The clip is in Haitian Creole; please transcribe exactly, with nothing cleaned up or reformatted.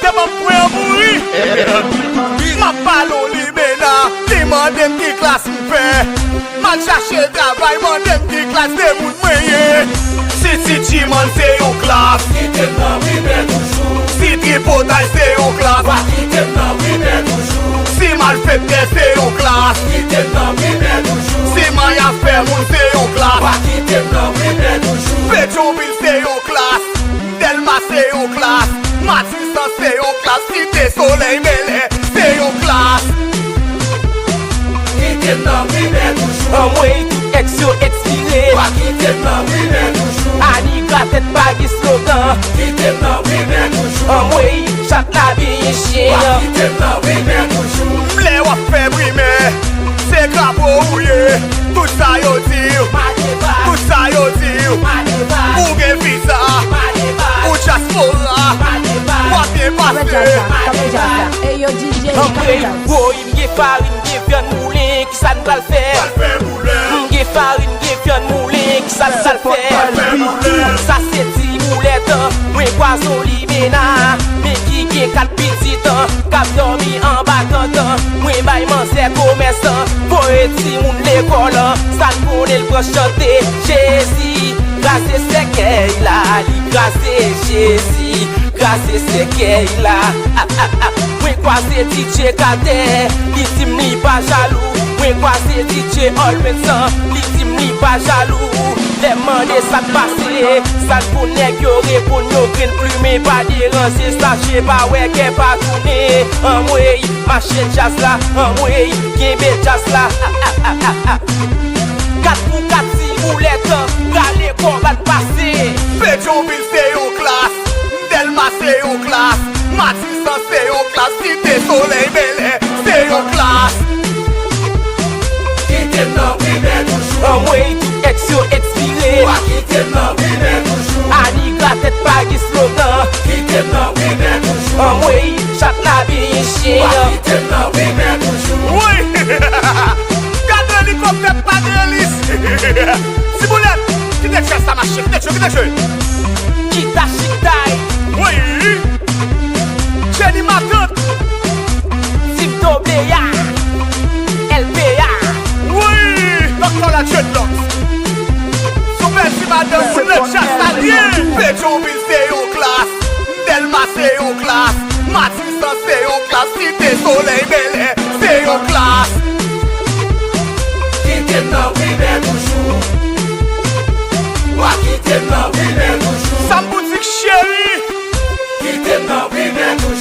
Devan m pran mouri. M ap pale w limena, li mande m ki klas m fè. M al chache travay, mande m ki klas de moun mwen ye. Si Ti Chiman se yon klas, kite m nan primè toujou. Si tripotay se yon klas, pa kite m nan primè toujou. Si malfektè se yon klas, kite m nan primè toujou. Si manyafè moun se yon klas, pa kite m nan primè toujou. Petyonvil se yon klas, Dèlma se yon klas, Matisan se yon klas, Site Solèy Bèlè se yon klas. Kite m nan primè toujou. Anmwey, tout èks yo ekspire. Pa kite m nan primè toujou. Anigra tèt pa gen slogan. Kite m nan primè toujou. Anmwey, chat la byen chen. Pa kite m nan primè toujou. M lè w ap fè primè, se krapo ou ye. Tout sa yo di w, tout sa yo di w, ou gen viza, ou dyaspora, w ap byen pase. Anmwey, woy, m gen farin, m gen vyann moulen, kisa n pral fè? M gen farin, m gen vyann moulen, kisa n pral fè? Sa se ti boulèt, mwen kwaze w limena, men ki gen kat pitit, k ap dòmi anba tant. Mwen bay manzè komès, voye timoun lekòl, sa n konnen l pran chante. Jezi kraze sèkèy la, li kraze, Jezi kraze sèkèy la. Ah, ah, ah. Mwen kwaze D J Kader, li di m li pa jalou. Mwen kwaze D J Olwensan, li di m li pa jalou. Lè m mande sa k pase, sa n pou nèg yo reponn yo grenn plimen pa deranje, sache pa wè kè pa tounen. Anmwey, mache djaz la, anmwey, kenbe djaz la. Ah, ah, ah, ah, ah. Kat pou kat ti boulèt, prale konba n pase. Petyonvil se yon klas, Dèlma se yon klas, Matisan se yon klas, Site Solèy Bèlè se yon klas. Kite m nan primè toujou. Anmwey, tout èks yo ekspire. Pa kite m nan primè toujou. Anigra tèt pa gen slogan. Kite m nan primè toujou. Anmwey, chat la byen chen. Pa kite m nan primè toujou. Woy! Gade elikoptè pa gen elis. Ti boulèt, kite djaz sa mache, kite jwe, kite jwe. Kita chitay. Woy! Jenny Matant. Tip Dobleya, L P A. Wi, Doktè la Dreadlocks. Sou bèl ti madanm moun nan djaz la ye. Petyonvil se yon klas, Dèlma se yon klas, Matisan se yon klas, Site Solèy Bèlè se yon klas. Kite m nan primè toujou. Wa kite m nan primè toujou. Sa m pou di k cheri. Kite m nan primè toujou.